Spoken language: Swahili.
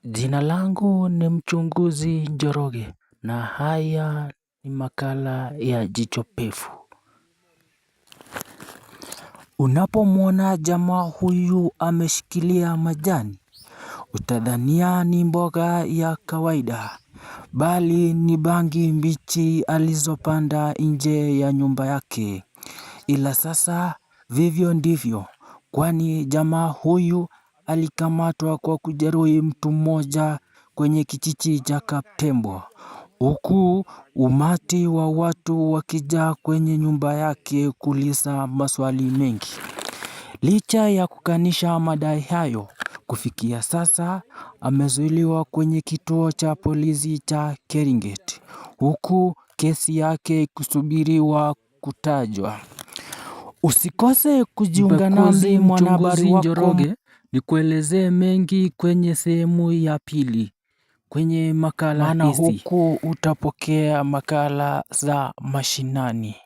Jina langu ni Mchunguzi Njoroge na haya ni makala ya Jicho Pevu. Unapomwona jamaa huyu ameshikilia majani, utadhania ni mboga ya kawaida, bali ni bangi mbichi alizopanda nje ya nyumba yake. Ila sasa vivyo ndivyo, kwani jamaa huyu alikamatwa kwa kujeruhi mtu mmoja kwenye kijiji cha Kaptembwo, huku umati wa watu wakijaa kwenye nyumba yake kuuliza maswali mengi. Licha ya kukanusha madai hayo, kufikia sasa amezuiliwa kwenye kituo cha polisi cha Keringet, huku kesi yake ikisubiriwa kutajwa. Usikose kujiunga nami mwanahabari wako Njoroge nikuelezee mengi kwenye sehemu ya pili kwenye makala maana hizi. huku utapokea makala za mashinani.